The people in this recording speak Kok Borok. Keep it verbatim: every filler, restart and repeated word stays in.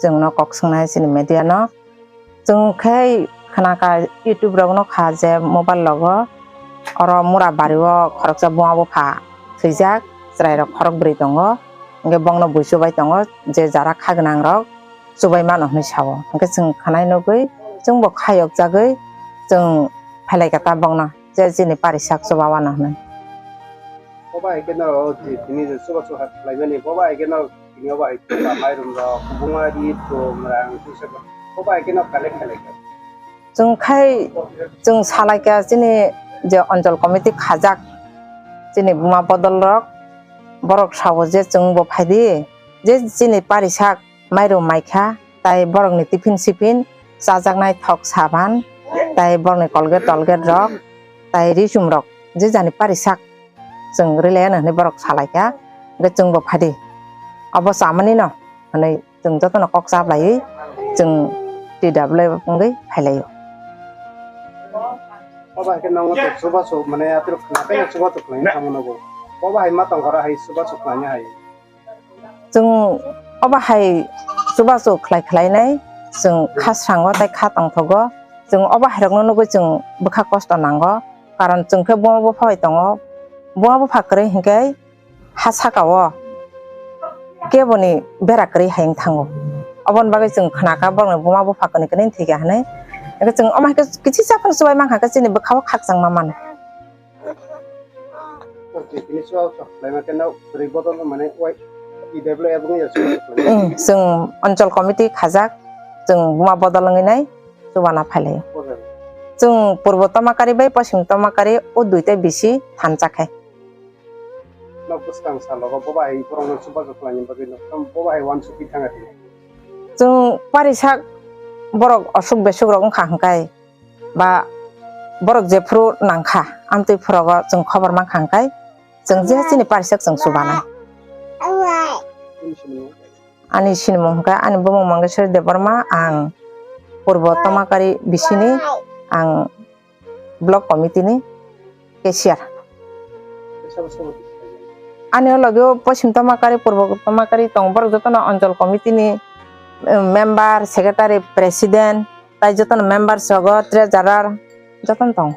Chwngno kok swngnai chini media no. Chwng khe khnakha YouTube rokno kha je mobile rogo oro Murabari o khoroksa buma bupha thwijak, chwrai rok khorok bwrwi tongo, hwnkhe bongno bui chubai tongo je jara kha gwnang rok chubai mano hwnwi sao. Hwnkhe chwng khnai nugwi chwngbo khayok jagwi chwng phailai kha ta bongno je chini parisak chuba wano hwnwi. Boba hai kheno tini je chuba chuba khlaimani, boba hai kheno tini oba hai kheno mairum rok, buma ri tum rang tuisa boba hai kheno collect khlai kha. Chwng khai, chwng salai kha chini je Anchal committee khajak chini buma bodol rok, borok sao je chwngbo phaidi je chini parisak mairum maikha, tai borokni tiffin sipin chajaknai thok saban, tai borokni Colgate tolgate rok, tai risum rok je jani parisak chwng rilai ano hinwi borok salai kha, hwnkhe chwngbo phaidi obo chamani no hinwi chwng jotono kok chaplaiwi chwng T W F wngwi phailaio. Obo hai khe nongo to chubachu mane aphuru khna khe chubachu khlaina thangmano bo. Obo hai ma tongkhoro hai chubachu khlaina hai. Chwng obo hai chubachu khlai khlainai chwng kha srango tei kha tongthogo. Chwng obo hai rokno nugwi chwng bwkha kosto nango. Karon chwng khe buma bupha bai tongo. Buma bupha kwrwi hinkhe ha saka o keboni bera kwrwi hai wng thango. Oboni bagwi chwng khna kha borokni buma bupha kwrwi kwrwi thwi kha hinwi. Hinkhe chwng omo hai khe kichisa phano chubai mankha khe chini bwkha o khakchangma mano. Okay, tini chuba chuba khlaima khe no bwrwi bodol mane wai T W F wngya chuba chuba khlaima. Chwng Anchal committee khajak, chwng buma bodol wngwi nai chubana phailai. Okay. Chwng Purbo Tomakari bai Poschim Tomakari o duita bisi thansa khe. No bwskang salogo boba hai borokno chuba chuba khlaini bagwi no boba hai wansukwi thanga tini. Chwng parisak borok osuk besuk rok wngkha hwnkhe ba borok jephuru nangkha amtwi phorogo chwng khobor mankha hwnkhe chwng je chini parisak chwng chubanai. Ani sinimung hwnkhe ani bumung Mangeswari Debbarma, ang Purbo Tomakari bisini ang block committee ni cashier. Ani o loge o Poschim Tomakari, Purbo Tomakari tong, borok jotono Anchal committee ni, eh, member, secretary, president, tai jotono members rogo, treasurer, jotono tong.